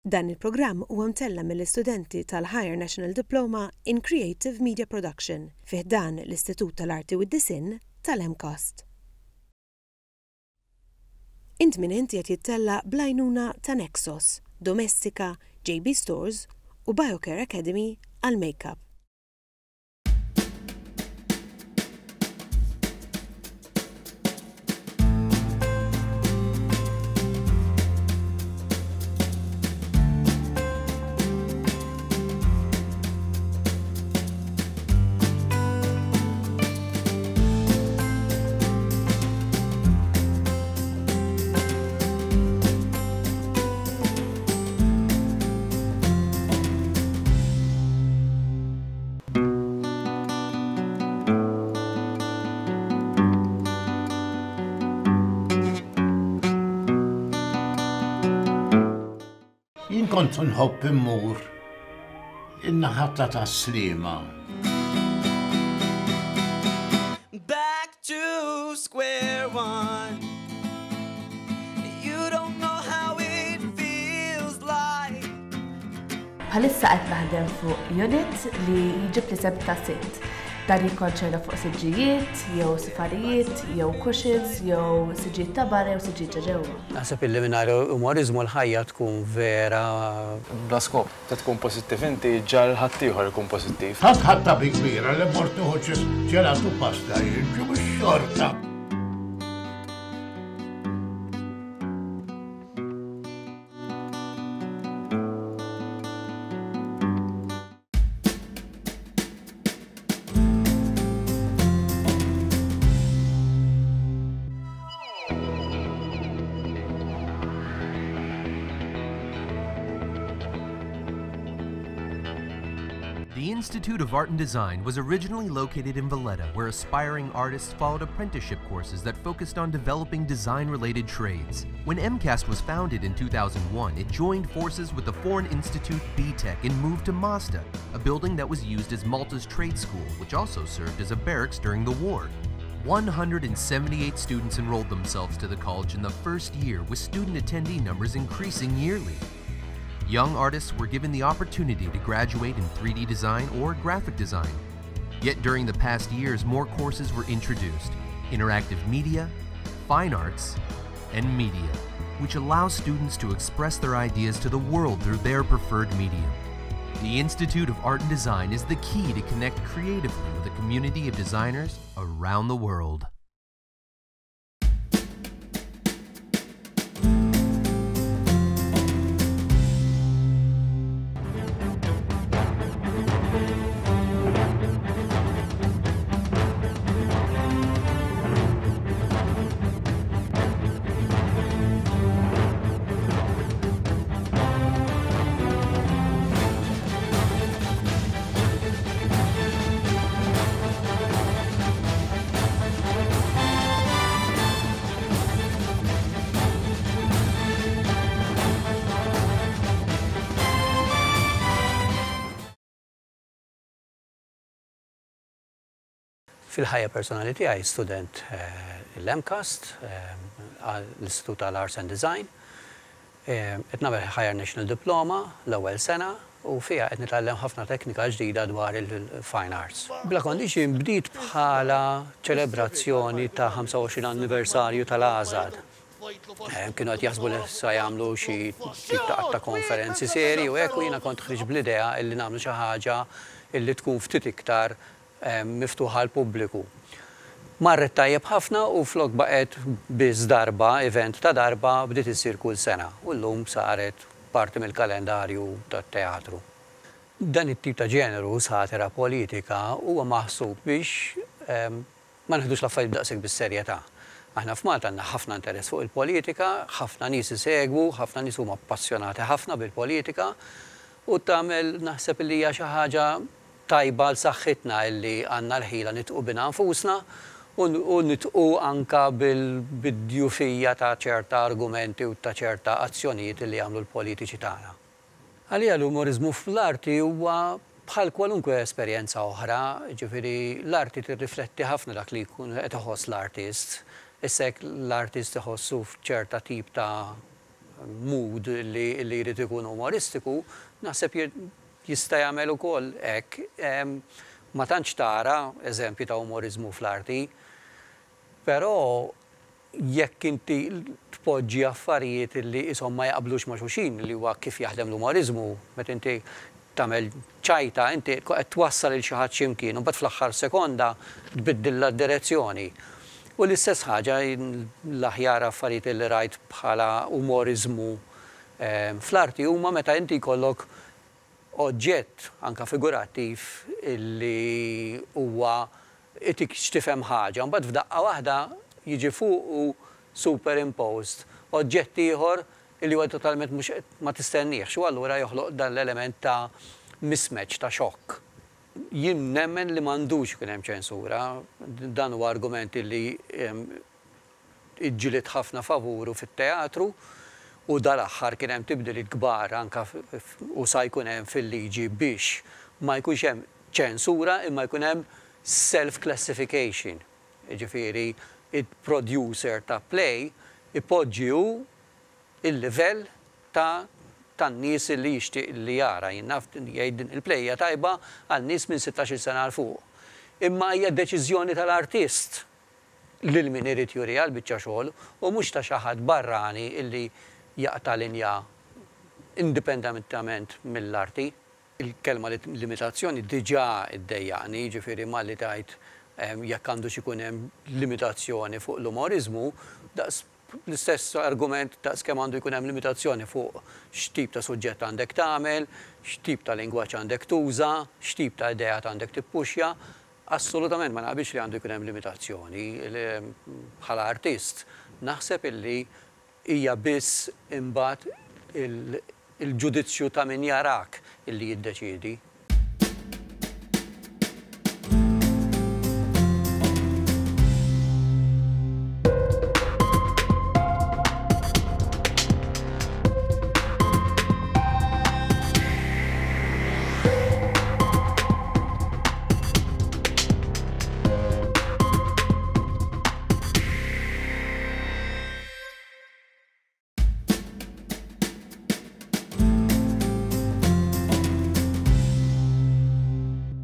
Dan il-programm huwa mtella' mill-istudenti tal-Higher National Diploma in Creative Media Production fi ħdan l-Istitut tal-Arti u d-Disinn tal-MCAST. Int Min Int qiegħed jittella' bl-għajnuna ta' Nexos, Domestika, JB Stores u Biocare Academy għall-Makeup. Jien kont nħobb immur in-naħa ta' Tas-Sliema. Back to square one. You don't know how it feels like. Bħalissa qed naħdem fuq unit li jġib l-isem ta' sit. Dan jikkonċerna fuq siġġijiet, jew sifarijiet, jew cushions, jew siġġijiet ta' barra jew siġġijiet ġo ġewwa. Naħseb illi mingħajr umoriżmu l-ħajja tkun vera. Bla skop. Ta' tkun pożittiv inti ġġagħal ħaddieħor ikun pożittiv. Tant ħadtha bi kbira li mort nieħu xi ġelat u pasta jien, ġu mhux xorta. The Institute of Art and Design was originally located in Valletta, where aspiring artists followed apprenticeship courses that focused on developing design-related trades. When MCAST was founded in 2001, it joined forces with the Foreign Institute BTEC and moved to Mosta, a building that was used as Malta's trade school, which also served as a barracks during the war. 178 students enrolled themselves to the college in the first year, with student attendee numbers increasing yearly. Young artists were given the opportunity to graduate in 3D design or graphic design. Yet during the past years, more courses were introduced: interactive media, fine arts, and media, which allows students to express their ideas to the world through their preferred medium. The Institute of Art and Design is the key to connect creatively with a community of designers around the world. Fil-ħajja personali tiegħi student l-MCAST, l-Istitut tal-Arts and Design. Qed nagħmel Higher National Diploma l-ewwel sena u fiha qed nitgħallem ħafna teknika ġdida dwar il-Fine Arts. Bla Condition bdiet bħala ċelebrazzjoni ta' 25 anniversarju tal-Għażad. Kienu qed jaħsbu li sa jagħmlu xi tip ta' ta' konferenzi seri u hekk u jiena kont ħriġt bl-idea illi nagħmlu xi ħaġa illi tkun ftit iktar miftuħa għall-pubbliku. Marret tajjeb ħafna u flok baqgħet biss darba, event ta' darba, bdiet issir kull sena u llum saret parti mill-kalendarju tat-teatru. Dan it-tip ta' ġeneru, satira politika, huwa maħsub biex ma neħdux l-affarijiet daqshekk bis-serjetà. Aħna f'Malta għandna ħafna interess fuq il-politika, ħafna nies isegwu, ħafna nies huma appassjonati ħafna bil-politika u tagħmel naħseb li hija xi ħaġa tajba għal saħħitna illi għandna l-ħila nidħku bina nfusna u nidħku anka bid-djufija ta' ċerta argumenti u ta' ċerta azzjonijiet li jagħmlu l-politiċi tagħna. Għalija l-umoriżmu fl-arti huwa bħal kwalunkwe esperjenza oħra, ġifieri l-arti tirrifletti ħafna dak li jkun qed iħoss l-artist. Issa jekk l-artist iħossu f'ċerta tip ta' mood li jrid ikun umoristiku, naħseb jista' jagħmel ukoll hekk. Ma tantx tara eżempji ta' umoriżmu fl-arti, però jekk inti tpoġġi affarijiet li qishom ma jaqblux ma' xulxin, li huwa kif jaħdem l-umoriżmu, meta inti tagħmel ċajta, inti qed twassal lil xi ħadd xi mkien u mbagħad fl-aħħar sekonda tbiddilha d-direzzjoni. U l-istess ħaġa l-aħjar affarijiet li rajt bħala umoriżmu fl-arti huma meta inti jkollok oġġett anke figurattiv li huwa itik x'tifhem ħaġa, mbagħad f'daqqa waħda jiġi fuqu superimposed oġġett ieħor li huwa totalment mhux ma tistenniehx u allura joħloq dan l-element ta' mismatch, ta' xokk. Jien nemmen li m'għandux ikun hemm ċensura, dan huwa argument li iġġilidt ħafna favuru fit-teatru u dal-aħħar kien hemm tibdiliet kbar anke u sa jkun hemm fil-liġi biex ma jkunx hemm ċensura imma jkun hemm self-classification. Jiġifieri il-producer ta' play ipoġġi hu il-livell ta' tan-nies li jixtieq li jara. Jien naf jgħid din il-play hija tajba għal nies minn sittax-il sena 'l fuq. Imma hija deċiżjoni tal-artist lil min irid juriha l-biċċa xogħol u mhux ta' xi ħadd barrani illi jaqta' linja indipendentament mill-arti. Il-kelma limitazzjoni diġà ddejjaqni, jiġifieri malli tgħid jekk għandux ikun hemm limitazzjoni fuq l-umoriżmu, daqs l-istess argument daqs kemm għandu jkun hemm limitazzjoni fuq x'tip ta' suġġett għandek tagħmel, x'tip ta' lingwaġġ għandek tuża, x'tip ta' ideat għandek tippuxja. Assolutament ma naqbilx li għandu jkun hemm limitazzjoni. Bħala artist naħseb illi hija biss imbagħad il-ġudizzju ta' min jarak illi jiddeċiedi.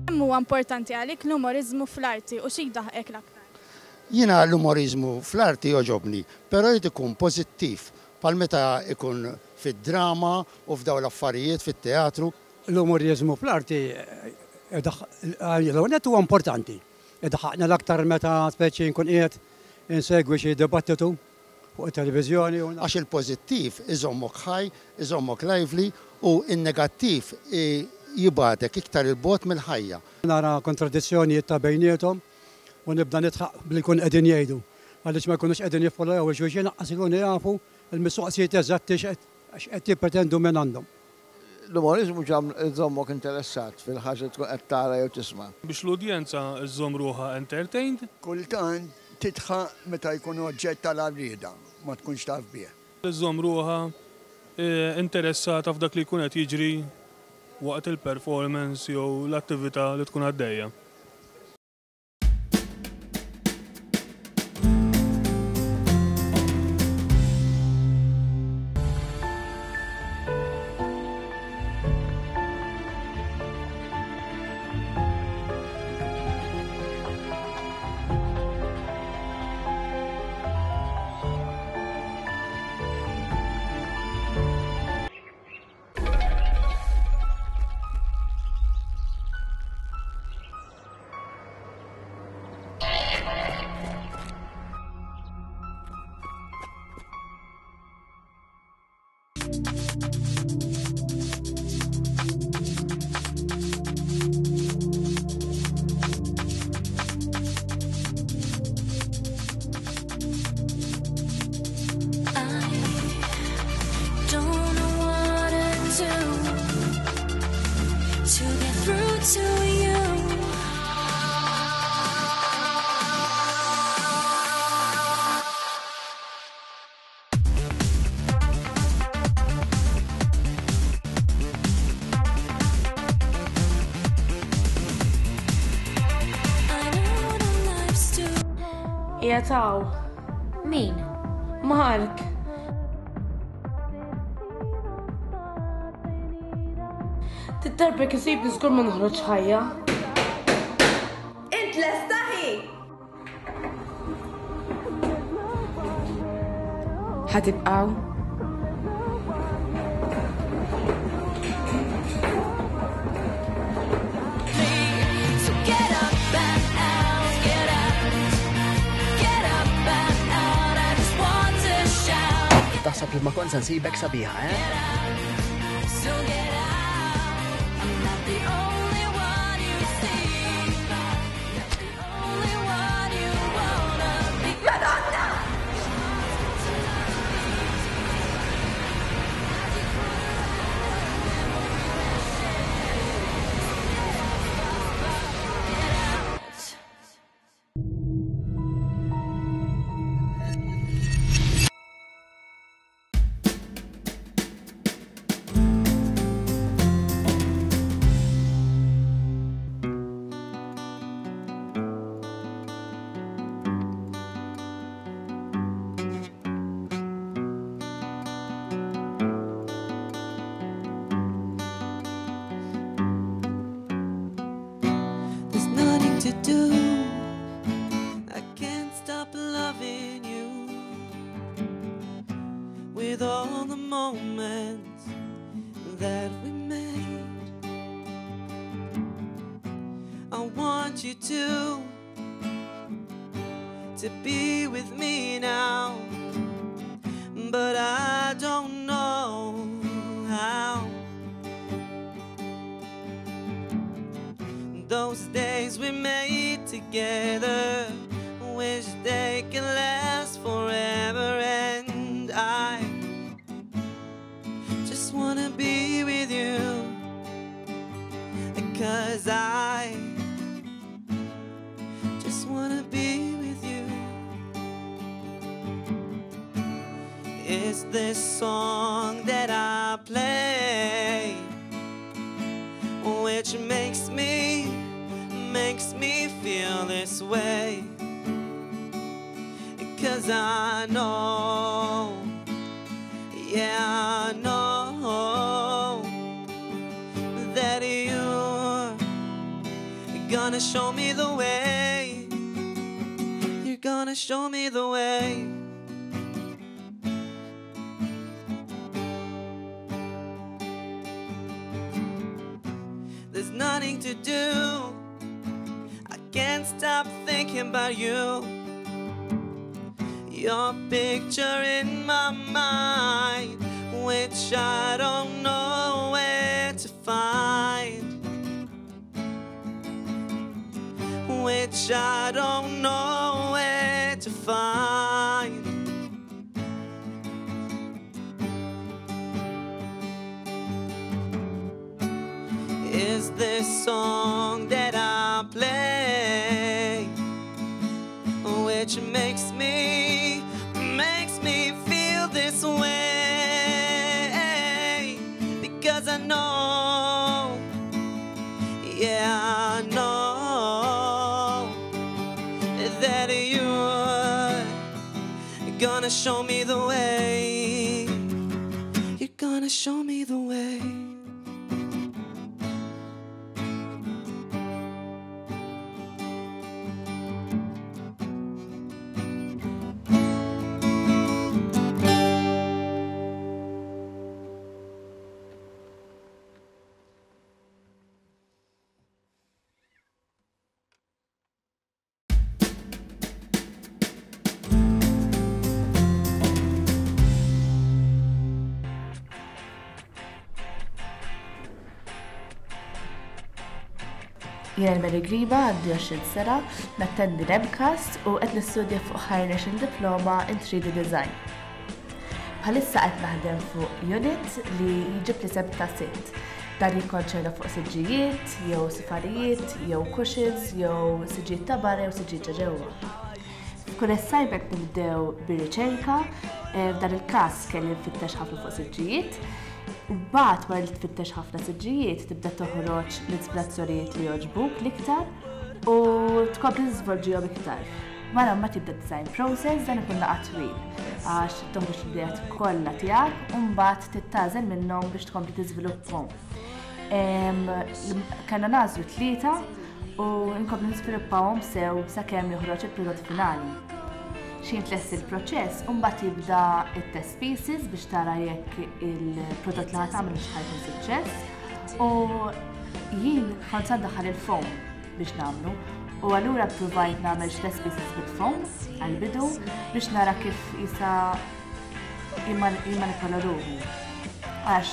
Kemm huwa importanti għalik l-umoriżmu fl-arti u xi jdaħħqek l-aktar? Jiena l-umoriżmu fl-arti jogħġobni, però jrid ikun pożittiv, bħal meta jkun fid-drama u f'dawn l-affarijiet fit-teatru. L-umoriżmu fl-arti l-ewwel nett huwa importanti. Idaħħaqni l-aktar meta speċi nkun qiegħed insegwi xi dibattitu fuq it-televiżjoni u. Għax il-pożittiv iżommok ħaj, iżommok lively u n-negattiv jibgħatek iktar 'il bogħod mill-ħajja. Nara kontradizzjonijiet ta' bejniethom u nibda nidħaq b'li jkunu qegħdin jgħidu għaliex ma jkunux qegħdin jiffollojaw 'il xulxin lanqas ikunu jafu l-mistoqsijiet eżatti x'qed jippretendu mingħandhom. L-umoriżmu jżommok interessat fil-ħaġa li tkun qed tara jew tisma'. Biex l-udjenza żżomm ruħha entertained. Kultant tidħaq meta jkun oġġett tal-għarrieda ma tkunx taf bih. Iżżomm ruħha interessata f'dak li jkun qed jiġri waqt il-performance jew l-attività li tkun għaddejja. Qiegħed hawn. Min? Mark. Did-darba jekk isibni żgur ma noħroġ ħajja. Int lesta ħi? Ħa tibqgħu? Taħseb li ma kont se nsibek sabiħa, eh? There's nothing to do. I can't stop loving you. With all the moments that we made, I want you to to be with me now, but I don't know how. Those days we made together, wish they can last forever. And I just wanna be with you, cause I just wanna be with you. It's this song that I play which makes me, makes me feel this way. Cause I know, yeah, I know that you're gonna show me the way. You're gonna show me the way. There's nothing to do. I can't stop thinking about you. Your picture in my mind, which I don't know where to find. Which I don't know where to find. Is this song that I play, which makes me, makes me feel this way? Because I know, yeah, I know that you're gonna show me the way. You're gonna show me the way. Jiena Mary Griba, għandi 20 sena, nattendi l-MCAST u qed nistudja fuq Higher National Diploma in 3D Design. Bħalissa qed naħdem fuq unit li jġib l-isem ta' sitt. Dan jikkonċerna fuq siġġijiet, jew sifarijiet, jew cushions, jew siġġijiet ta' barra jew siġġijiet ta' ġewwa. F'kull assignment nibdew bir-riċerka, eh, f'dan il-każ kelli nfittex ħafna fuq siġġijiet. Mbagħad wara li tfittex ħafna siġġijiet tibda toħroġ l-ispirazzjonijiet li jogħġbuk l-iktar u tkompli tiżvolġihom iktar. Wara mbagħad jibda design process dan ikun laqgħa twil għax toħroġ l-ideat kollha tiegħek u mbagħad tittagħżel minnhom biex tkompli tiżviluppahom. Kellna nagħżlu tlieta u nkomplu niżviluppawhom sew sakemm joħroġ il-prodott finali. X'ħin tlesti l-proċess, u mbagħad jibda t-test pieces biex tara jekk il-prodott li ħa tagħmel hux ħa jkun suċċess. U jien kont sa ndaħħal il-foam biex nagħmlu. U allura ppruvajt nagħmel xi test pieces bil-foam għall-bidu biex nara kif jista' jimmanipula ruħu. Għax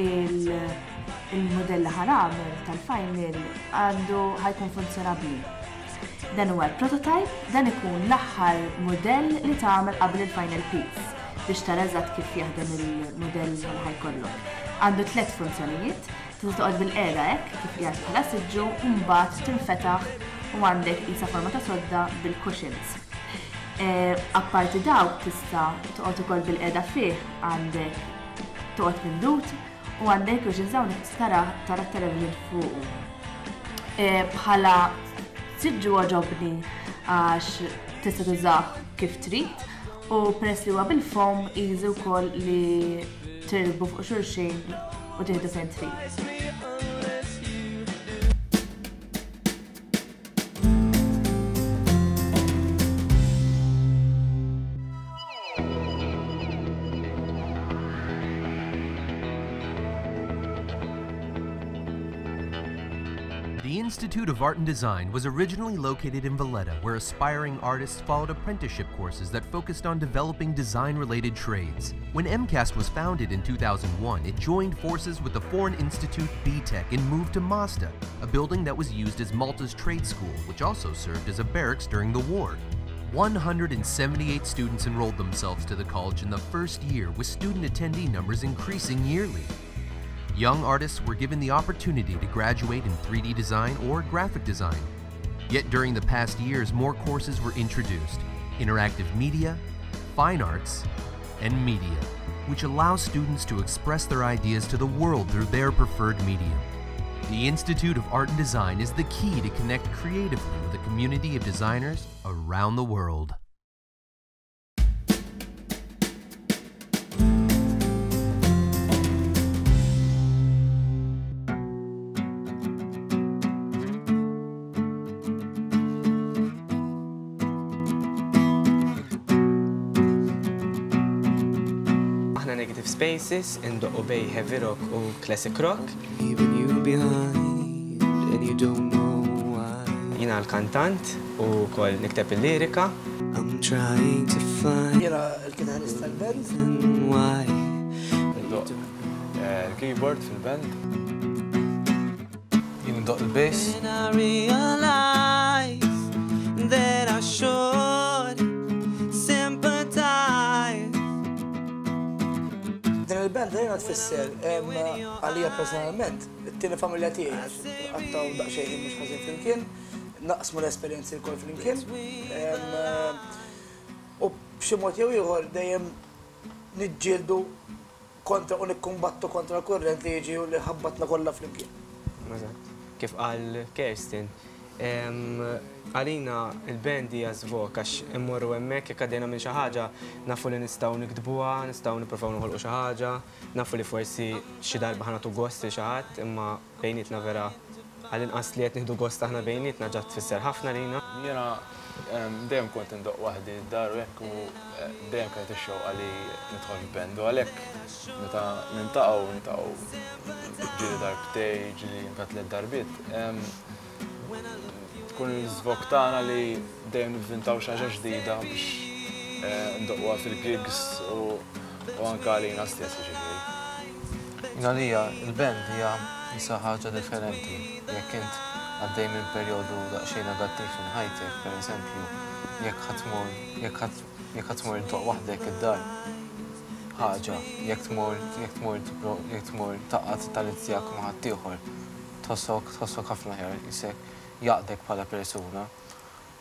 il-mudell li ħa nagħmel tal-final għandu ħa jkun funzjonabbli. Dan huwa l-prototype, dan ikun l-aħħar mudell li tagħmel qabel il-final piece biex tara eżatt kif jaħdem il-mudell li ħa jkollok. Għandu tlett funzjonijiet, tista' toqgħod bilqiegħda hekk kif qiegħed bħala siġġu u mbagħad tinfetaħ u għandek qisha forma ta' sodda bil-cushions. Apparti dawk tista' toqgħod ukoll bilqiegħda fih għandek toqgħod mindud u għandek cushions hawnhekk tista' tara tara t-television fuqu. Bħala siġġu għoġobni għax tista' tużah kif trid u peress li huwa bil-foam easy wkoll li tirbu fuq xulxin u tieħdu fejn trid. The Institute of Art and Design was originally located in Valletta, where aspiring artists followed apprenticeship courses that focused on developing design-related trades. When MCAST was founded in 2001, it joined forces with the Foreign Institute BTEC and moved to Mosta, a building that was used as Malta's trade school, which also served as a barracks during the war. 178 students enrolled themselves to the college in the first year, with student attendee numbers increasing yearly. Young artists were given the opportunity to graduate in 3D design or graphic design. Yet during the past years, more courses were introduced: interactive media, fine arts, and media, which allow students to express their ideas to the world through their preferred medium. The Institute of Art and Design is the key to connect creatively with a community of designers around the world. Aħna Negative Spaces, indoqqu bej heavy rock u classic rock. Leaving you behind and you don't know why. Jiena l-kantant u wkoll nikteb il-lirika. I'm trying to find Jiena l-kitarrist tal-band. why. Indoqq il-keyboard fil-band. Jien indoqq il-bass. And I realize that I should sympathize. Din il-band għalina tfisser għalija personalment it-tieni familja tiegħi għax nqattgħu daqsxejn ħin mhux ħażin flimkien, naqsmu l-esperjenzi lkoll flimkien. U b'xi mod jew ieħor dejjem niġġieldu kontra u nikkumbattu kontra l-kurrent li jiġi u li ħabbatna kollha flimkien. Eżatt. Kif qal Kerstin, għalina il-band hija żvog għax immorru hemmhekk jekk għaddejna minn xi ħaġa nafu li nistgħu niktbuha, nistgħu nippruvaw noħolqu xi ħaġa, nafu li forsi xi darba ħa nagħtu gost lil xi ħadd, imma bejnietna vera għall-inqas li qed nieħdu gost aħna bejnietna ġa tfisser ħafna lina. Jiena dejjem kont indoqq waħdi d-dar u hekk u dejjem kienet ix-xewqa li nidħol f'band u għalhekk meta niltaqgħu niltaqgħu ġieli darbtejn, ġieli anke tliet darbiet. Tkun l-iżvog tagħna li dejjem nivvintaw xi ħaġa ġdida biex ndoqquha fil-gigs u anke għalina stess jiġifieri. Jien għalija l-band hija qisha ħaġa differenti. Jekk int għaddej minn perjodu daqsxejn negattiv minn ħajtek, pereżempju, jekk ħa tmur jekk ħa jekk ħa tmur iddoqq waħdek id-dar ħaġa, jekk tmur jekk tmur jekk tmur tgħaqqad it-talent tiegħek ma' ħaddieħor, tħossok tħossok ħafna aħjar, qisek jgħaqqdek bħala persuna.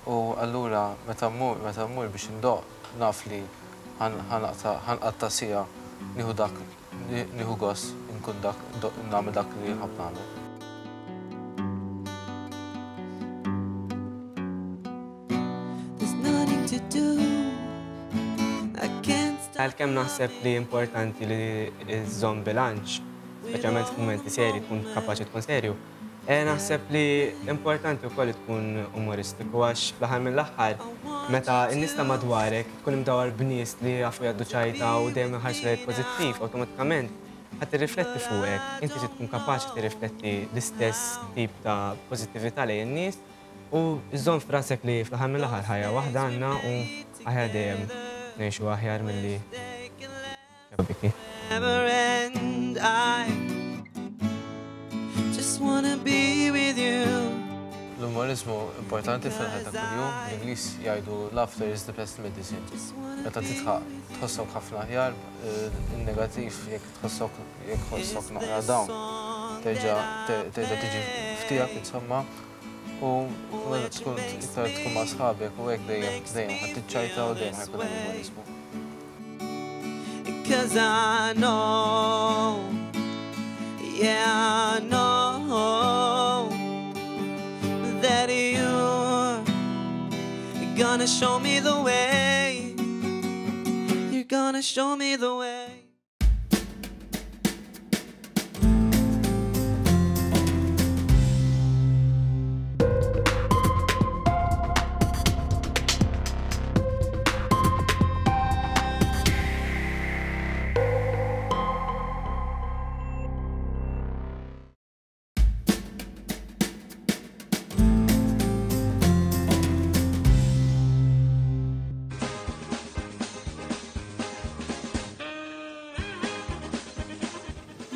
U allura meta mmur meta mmur biex indoqq naf li ħa naqta' ħa nqatta' siegħa nieħu dak nieħu gost inkun dak nagħmel dak li nħobb nagħmel. There's nothing to do. I can't stop. Għalkemm naħseb li importanti li żżomm bilanċ. speċjalment f'mumenti serji tkun kapaċi tkun serju. Eh, naħseb li importanti wkoll li tkun umoristiku għax fl-aħħar mill-aħħar meta n-nies ta' madwarek tkun imdawar b'nies li jafu jgħaddu ċajta u dejjem iħarsu lejk pożittiv, awtomatikament ħa tirrifletti fuqek. Inti trid tkun kapaċi tirrifletti l-istess tip ta' pożittività lejn in-nies u żżomm f'rasek li fl-aħħar mill-aħħar ħajja waħda għandna u aħjar dejjem ngħixu aħjar milli biki. L-umoriżmu importanti fil-ħajja ta' kuljum, bl-Ingliż jgħidu laughter is the best medicine. Meta tidħaq tħossok ħafna aħjar, in-negattiv jekk tħossok jekk tħossok naqra down terġa' terġa' tiġi f'tiegħek insomma u meta tkun iktar tkun ma' sħabek u hekk dejjem dejjem ħa tiċċajta u dejjem ħa jkun hemm umoriżmu. Cause I know, yeah, I know that you're gonna show me the way. You're gonna show me the way.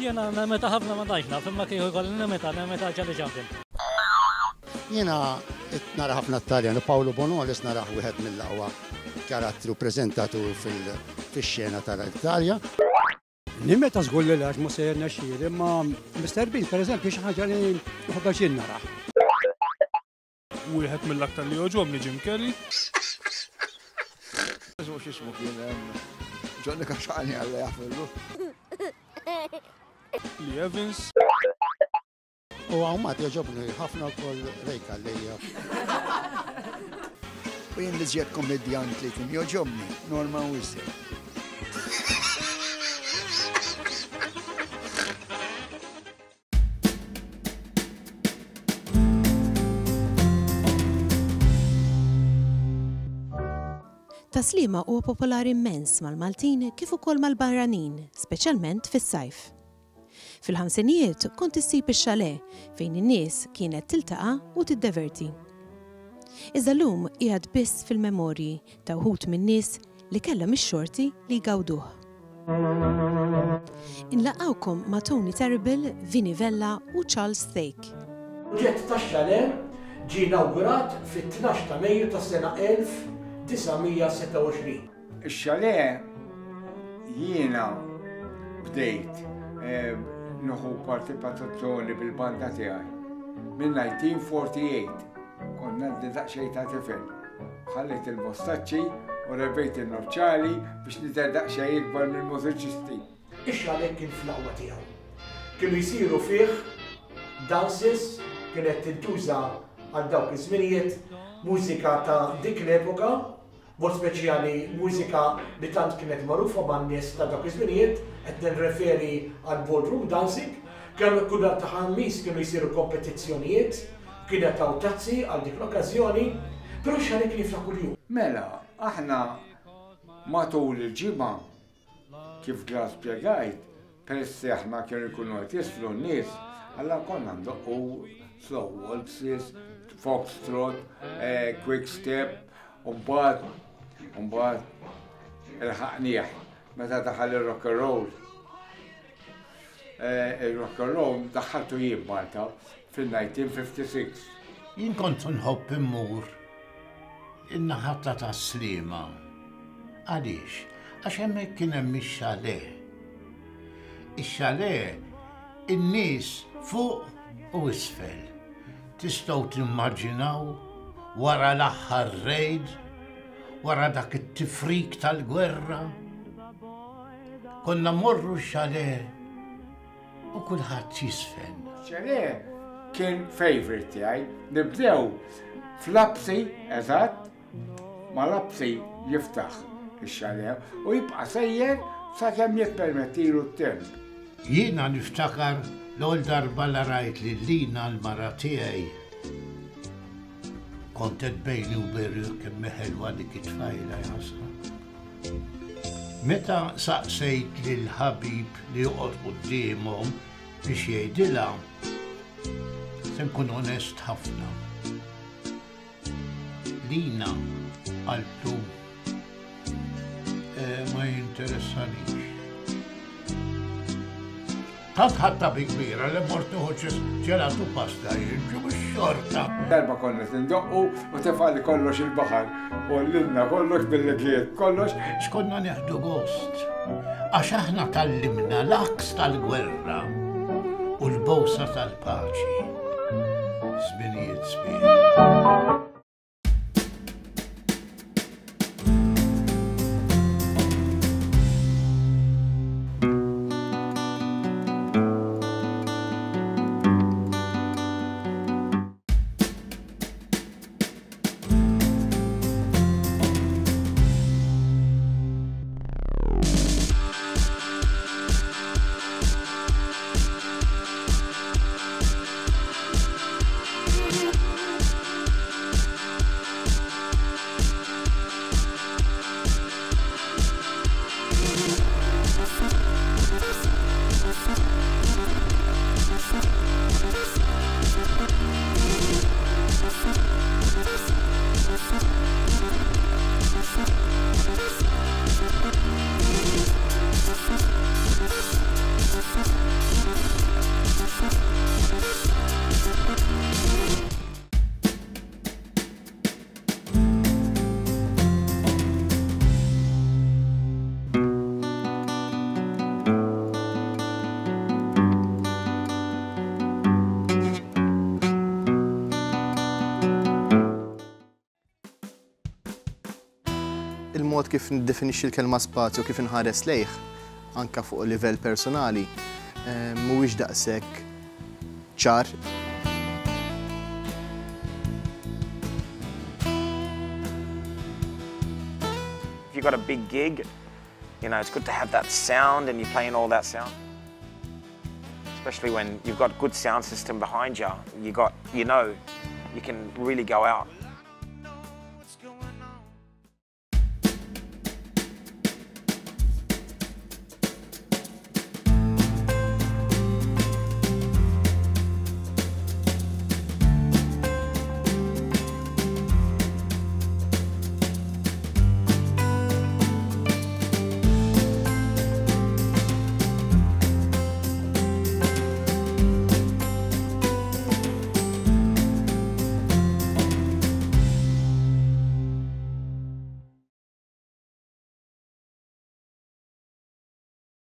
Jiena meta ħafna ma tantx naf, imma kieku jkolli meta meta Charlie Chaplin. Jiena nara ħafna t-Taljan u Paolo Bonolis narah wieħed mill-aqwa karattri u preżentatur fix-xena tal-Italja. Nimeta żgur li le għax mhux se jirnexxieli, imma Mister Bean pereżempju xi ħaġa li nieħu pjaċir narah. Wieħed mill-aktar li jogħġobni Jim Carrey. Ismu x'ismu kien Johnny Caxani Alla jaħfirlu. Lee Evans. U hawn Malta jogħġobni ħafna wkoll Ray Calleja. U jien l-iżjed kommedjant li kien jogħġobni, Norman Wisdom. Tas-Sliema huwa popolari immens mal-Maltin kif ukoll mal-barranin, speċjalment fis-sajf. Fil-ħamsinijiet kont issib ix-chalet fejn in-nies kienet tiltaqa' u tiddeverti. Iżda llum qiegħed biss fil-memorji ta' wħud min-nies li kellhom ix-xorti li jgawduh. Inlaqgħukom ma' Tony Terrible, Vinnie Vella u Charles Thake. Proġett tax-chalet ġie inawgurat fit-tnax ta' Mejju tas-sena 1926. Ix-chalet jiena bdejt nieħu partipatazzjoni bil-banda tiegħi minn 1948. Kont għandi daqsxejn ta' tifel. Ħallejt il-mostaċċi u rebejt in-noċċali biex nidher daqsxejn ikbar mill-mużiċisti. Ix-chalet kien fl-aqwa tiegħu. Kienu jsiru fih dances, kienet tintuża għal dawk iż-żminijiet mużika ta' dik l-epoka B'mod speċjali mużika li tant kienet magħrufa man-nies ta' dawk iż-żminijiet, qed nirreferi għal ballroom dancing. Kemm kull nhar ta' Ħamis kienu jsiru kompetizzjonijiet, kien jingħataw tazzi għal dik l-okkażjoni, però x-xahar kien jiftaħ kuljum. Mela, aħna matul il-ġimgħa Kif ġa spjegajt, peress li aħna kienu jkunu qed jisflu n-nies, allura konna ndoqqu slow waltzes, foxtrot, eh, quick step, u mbagħad u mbagħad ilħaqnieh meta daħal ir-rock and roll. Eh, il-rock and roll daħħaltu jien Malta fil-1956. Jien kont nħobb immur In-naħa ta' Tas-Sliema. Għaliex? Għax hemmhekk kien hemm ix-chalet. Ix-chalet in-nies fuq u isfel. Tistgħu timmaġinaw wara l-aħħar raid, wara dak it-tifrik tal-gwerra. Konna mmorru x-chalet u kulħadd jisfen. Chalet kien favorite tiegħi. Nibdew fl-apsi eżatt, ma l-apsi jiftaħ ix-chalet u jibqa' sejjer sakemm jippermettilu t-temp. Jiena niftakar l-ewwel darba la rajt lil Lina l-mara tiegħi. Kont qed bejni u bejn kemm ħelwa dik it-tfajla jaħasra. Meta saqsejt lil ħabib li joqgħod quddiemhom biex jgħidilha, se nkun onest ħafna. Lina qaltlu eh, ma jinteressanix. Tant ħadta bi kbira li mort nieħu ġelatu pasta jien ġu xorta. Darba konna tindoqqu u tefali kollox il-baħar u l-lilna kollox bil-legiet kollox. X'konna neħdu gost. Għax aħna tallimna l-aks tal-gwerra u l-bowsa tal-paċi. Żminijiet sbieħ. Il-mod kif niddefinixxi l-kelma spazju kif inħares lejh anka fuq livell personali eh, mhuwiex daqshekk ċar. If you've got a big gig, you know, it's good to have that sound and you're playing all that sound. Especially when you've got good sound system behind you, you got, you know, you can really go out.